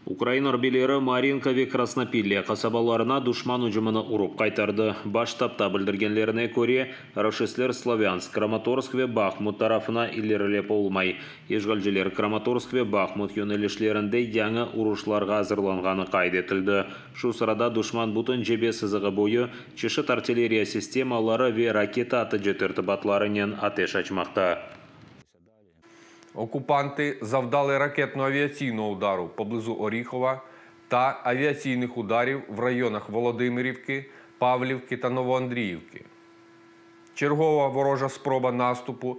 Ukrain arbiyleri Maryinka ve Krasnopillâ qasabalarına duşman ücümini urıp qaytardı. Baş ştabda bildirgenlerine köre, raşistler Slavânsk, Kramatorsk ve Bahmut tarafına ilerilep olmay. İşğalciler Kramatorsk ve Bahmut yönelişlerinde yañı uruşlarğa azırlanğanı qayd etildi. Şu sırada duşman bütün cebe sızığı boyu çeşit artilleriya sistemaları ve raketa atıcı tertibatlarınen ateş açmaqta. Окупанти завдали ракетно-авіаційного удару поблизу Оріхова та авіаційних ударів в районах Володимирівки, Павлівки та Новоандріївки. Чергова ворожа спроба наступу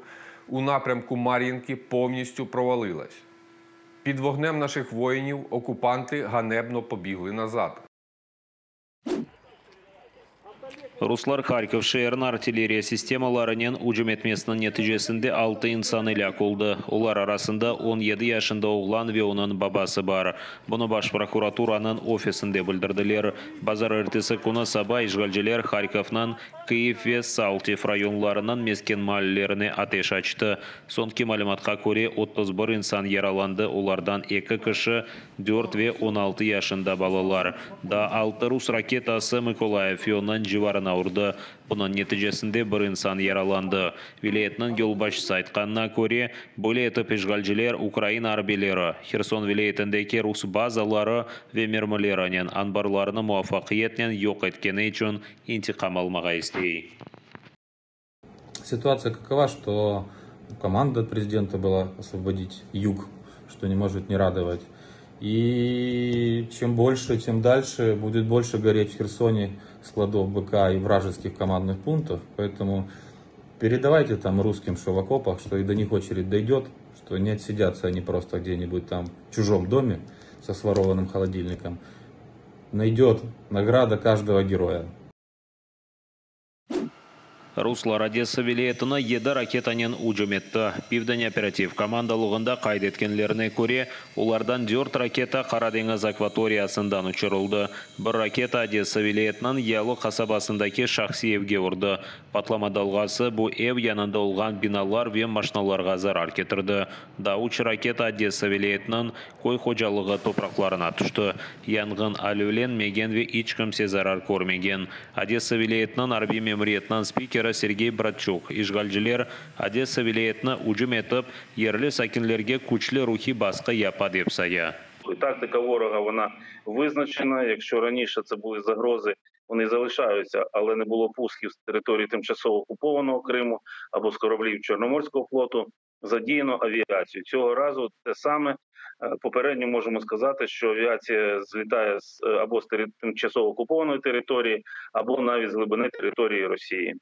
у напрямку Мар'їнки повністю провалилась. Під вогнем наших воїнів окупанти ганебно побігли назад. Ruslar Harkov şeerine artilleriya sistemalarınen ücüm etmesiniñ neticesinde altı insan elâk oldı. Olar arasında 17 yaşında oğlan ve onıñ babası bar. Bunı Baş prokuraturanıñ ofisinde bildirdiler. Bazarertesi künü saba işğalciler Harkovnıñ Kıyiv ve Saltiv rayonlarınıñ mesken maallerine ateş açtı. Soñki malümatqa köre, 31 insan yaralandı, olardan eki kişi, dört ve 16 yaşında balalar. Daa altı rus raketası Mıkolayiv ve onıñ civarına urdı, bunıñ neticesinde bir insan yaralandı. Vilâyetniñ yolbaşçısı aytqanına köre, böyle etip işğalciler Ukraina arbiyleri Herson vilâyetindeki rus bazaları ve mermilerinen anbarlarını muvafaqiyetnen yoq etkeni içün intiqam almağa istey. Ситуация какова, что команда президента была освободить юг, что не может не радовать. И чем больше, тем дальше будет больше гореть в Херсоне складов БК и вражеских командных пунктов. Поэтому передавайте там русским, что в окопах, что и до них очередь дойдет, что не отсидятся они просто где-нибудь там в чужом доме со сворованным холодильником. Найдет награда каждого героя. Ruslar Odessa vilâyetine yedi raketanen ücüm etti. Pivden operativ komandalığında qayd etkenlerine köre, olardan dört raketa Qara deñiz akvatoriyasından uçurıldı. Bir raketa Odessa vilâyetiniñ yalı qasabasındaki şahsiy evge urdı. Patlama dalğası bu ev yanında olğan binalar ve maşinalarğa zarar ketirdi. Daa üç raketa Odessa vilâyetiniñ köy hocalığı topraqlarına tüşti. Yanğın alevlenmegen ve iç kimse zarar körmegen. Odessa vilâyetiniñ arbiy memuriyetiniñ spikeri Sergey Bratçuk, işğalciler Odessa vilâyetine ücüm etip, yerli sakinlerge küçlü ruhiy basqı yapa, dep saya. Taktika ворога вона визначена. Якщо раніше це були загрози, вони залишаються, але не було пусків з території тимчасово окупованого Криму або з кораблів Чорноморського флоту, задіяно авіацію. Цього разу те саме. Попередньо можемо сказати, що авіація злітає з або з тимчасово окупованої території, або навіть з глибини території Росії.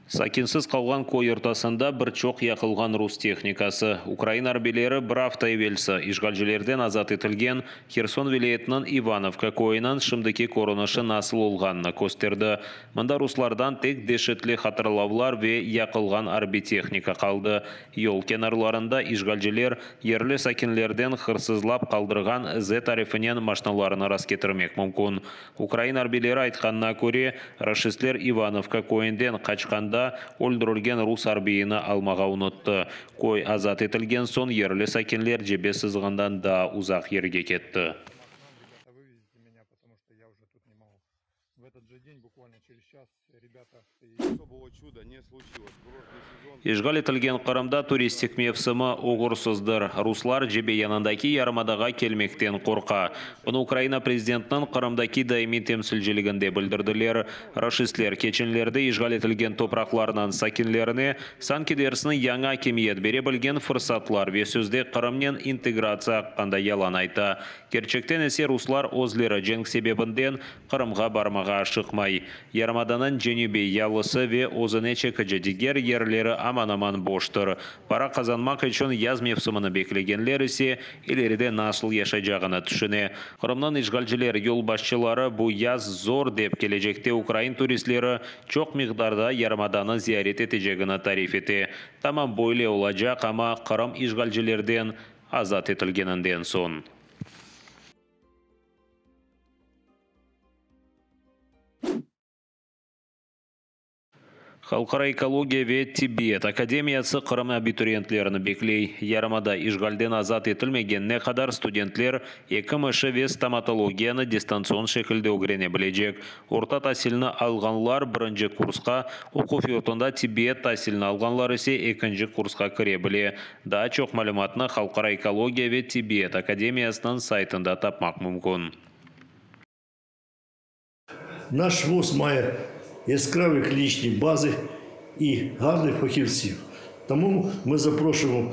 Sakinsiz qalğan köy ortasında bir çoq yaqılğan rus tehnikası. Ukrain arbiyleri bir afta evelsi işğalcilerden azat etilgen Herson vilâyetiniñ İvanovka köyüniñ şimdiki körünişi nasıl olğanını kösterdi. Mında ruslardan tek deşetli hatırlavlar ve yaqılğan arbiy tehnika qaldı. Yol kenarlarında işğalciler yerli sakinlerden hırsızlap qaldırğan Z arifinen maşinalarını rastketirmek mümkün. Ukrain arbiyleri aytqanına köre, raşistler İvanovka köyünden qaçqanda öldürilgen rus arbiyini almağa unuttı. Köy azat etilgen soñ yerli sakinler cebe sızığından daa uzaq yerge ketti. İşğal etilgen Qırımda turistik mevsimi oğursızdır, ruslar cebe yanındaki yarımadağa kelmekten qorqa. Bunı Ukraina prezidentiniñ Qırımdaki daimiy temsilciliginde bildirdiler. Raşistler keçenlerde işğal etilgen topraqlarnıñ sakinlerine sanki dersiñ yañı akimiyet bere bilgen fırsatlar ve sözde Qırımnen integratsiya aqqında yalan ayta. Kerçekten ise ruslar özleri cenk sebebinden Qırımğa barmağa aşıqmay. Yarımadanıñ cenübiy yalısı ve özüne çekici diger yerleri aman-aman boştır. Para qazanmaq içün yaz mevsimini beklegenler ise ileride nasıl yaşaycağını tüşüne. Qırımnıñ işğalciler yolbaşçıları bu yaz zor dep kelecekte ukrain turistleri çoq miqdarda yarımadanı ziyaret etecegini tarif ete. Tamam böyle olacaq, amma Qırım işğalcilerden azat etilgeninden soñ. Halqara ekologiya ve tibbiyet akademiyası Qırım abituriyentlerini bekley. Yarımada işğalden azat etilmegenine qadar studentler ekim işi ve stomatologiyanı distantsion şekilde ögrene bilecek. Orta tasilni alğanlar birinci kursqa, oquv yurtunda tibbiyet tasilini alğanlar ise ekinci kursqa kire bile. Daa çoq malümatnı Halqara ekologiya ve tibbiyet akademiyasınıñ saytında tapmaq mümkün. Наш вуз має яскраві клінічні бази і гарних фахівців. Тому ми запрошуємо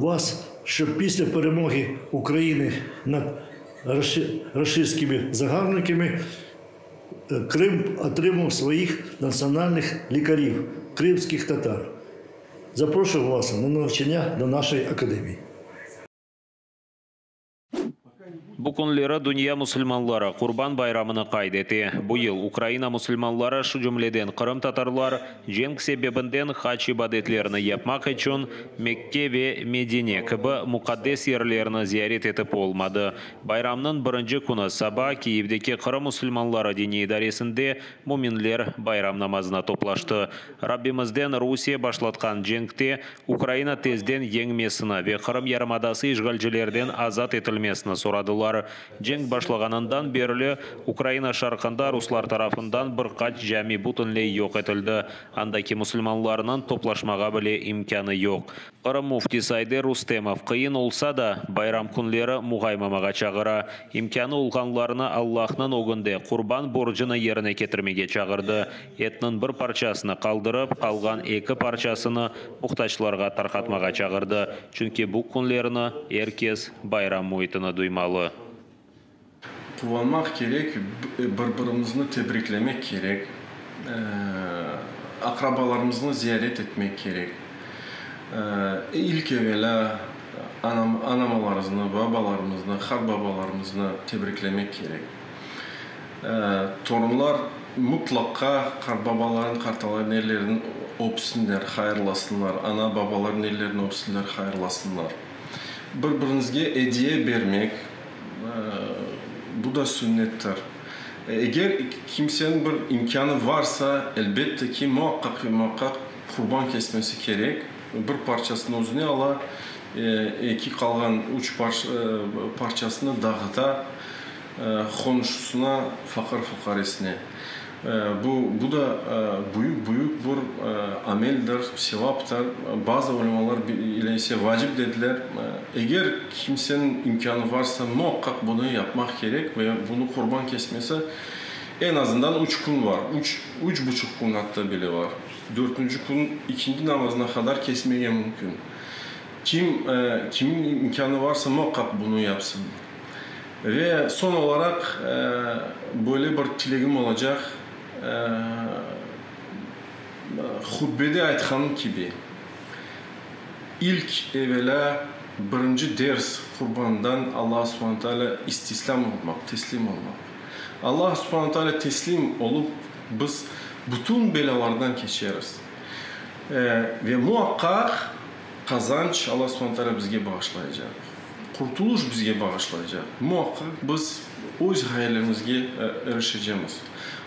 вас, щоб після перемоги України над рашистськими загарбниками Крим отримав своїх національних лікарів, кримських татар. Запрошуємо вас на навчання до нашої академії. Bu künleri dünya musulmanları Qurban bayramını qayd ete. Bu yıl Ukraina musulmanları, şu cümleden qırımtatarlar, cenk sebebinden hac ibadetlerini yapmaq içün Mekke ve Medine kibi muqaddes yerlerni ziyaret etip olmadı. Bayramnıñ birinci künü saba Kiyevdeki Qırım musulmanları diniy idaresinde müminler bayram namazına toplaştı. Rabbimizden Rusiye başlatqan cenkte Ukraina tezden yeñmesini ve Qırım yarımadası işğalcilerden azat etilmesini soradılar. Cenk başlağanından berli Ukraina şarqında ruslar tarafından bir qaç cami bütünley yoq etildi, andaki musulmanlarnıñ toplaşmağa bile imkânı yoq. Qırım müftisi Ayder Rustemov, qıyın olsa da, bayram künleri muğaymamağa çağıra, imkânı olğanlarnı Allahnıñ ögünde qurban borcunı yerine ketirmege çağırdı, etniñ bir parçasını qaldırıp, qalğan eki parçasını muhtaclarğa tarqatmağa çağırdı, çünki bu künlerni er kes bayram müitini duymalı. Quvanmaq kerek, bir-birimizni tebriklemek kerek, aqrabalarımıznı ziyaret etmek kerek. İlk evelâ anamalarıznı, babalarımıznı, qartbabalarımıznı tebriklemek kerek. Torunlar mıtlaqa qartbabaların, qartaların ellerini öpsünler, hayırlasınlar, ana-babaların ellerini öpsünler, hayırlasınlar. Bir-biriñizge ediye bermek, bu da sünnettir. Eger kimseniñ bir imkânı varsa, elbette ki, muaqqaq ve muaqqaq qurban kesmesi kerek. Bir parçasını özüne ala, eki qalğan üç parçasını dağıta qonşusına, faqır-fuqaresine. Bu, bu da büyük, büyük bir ameldir, sevaptır. Bazı ulemalar ile ise vacip dediler. Eger kimseniñ imkânı varsa, muaqqaq bunı yapmaq kerek ve bunı qurban kesmesi eñ azından üç kün var, üç, üç buçuq kün atta bile var. Dörtünci kün ikindi namazına qadar kesmege mümkün. Kim, kimniñ imkânı varsa, muaqqaq bunı yapsın. Ve soñ olaraq böyle bir tilegim olacaq, hutbede aytqanım kibi, ilk evelâ birinci ders qurbandan Alla subhane taalâ istislâm olmaq, teslim olmaq. Alla subhane taalâ teslim olıp, biz bütün belâlardan keçeriz. Ve muaqqaq qazanç Alla subhane taalâ bizge bağışlaycaq. Qurtulış bizge bağışlaycaq. Muaqqaq biz öz ğayelerimizge irişecemiz.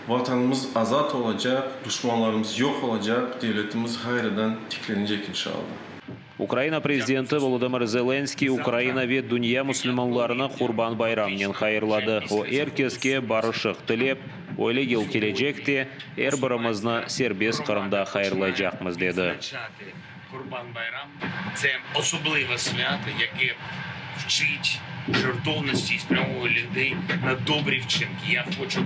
Vatanımız azat olacaq, duşmanlarımız yoq olacaq, devletimiz ğayrıdan tiklenecek, inşaAllah. Ukraina prezidenti Volodımır Zelenskıy Ukraina ve dünya musulmanlarını Qurban bayramınen hayırladı. O, er keske barışıq tilep, Öyle yıl kelecek te, er birimizni serbest Qırımda hayırlaycaqmız, dedi. Qurban Bayram, це особливе свято, яке вчить жертовності і спрямовує людей на добрі вчинки. Я хочу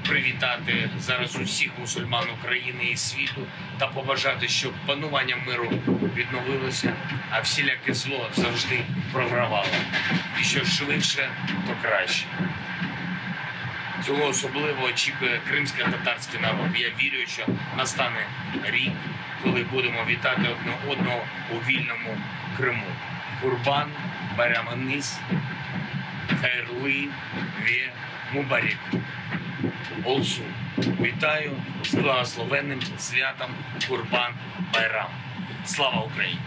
привітати зараз усіх мусульман України і світу та побажати, щоб панування миру відновилося, а всіляке зло завжди програвало. І що швидше, то краще. Цього особливо очікує кримсько-татарський народ. Я вірю, що настане рік, коли будемо вітати одне одного у вільному Криму. Курбан Байраманиз Хайрли Ве Мубарек. Олсу. Вітаю з благословенним святом Курбан Байрам. Слава Україні!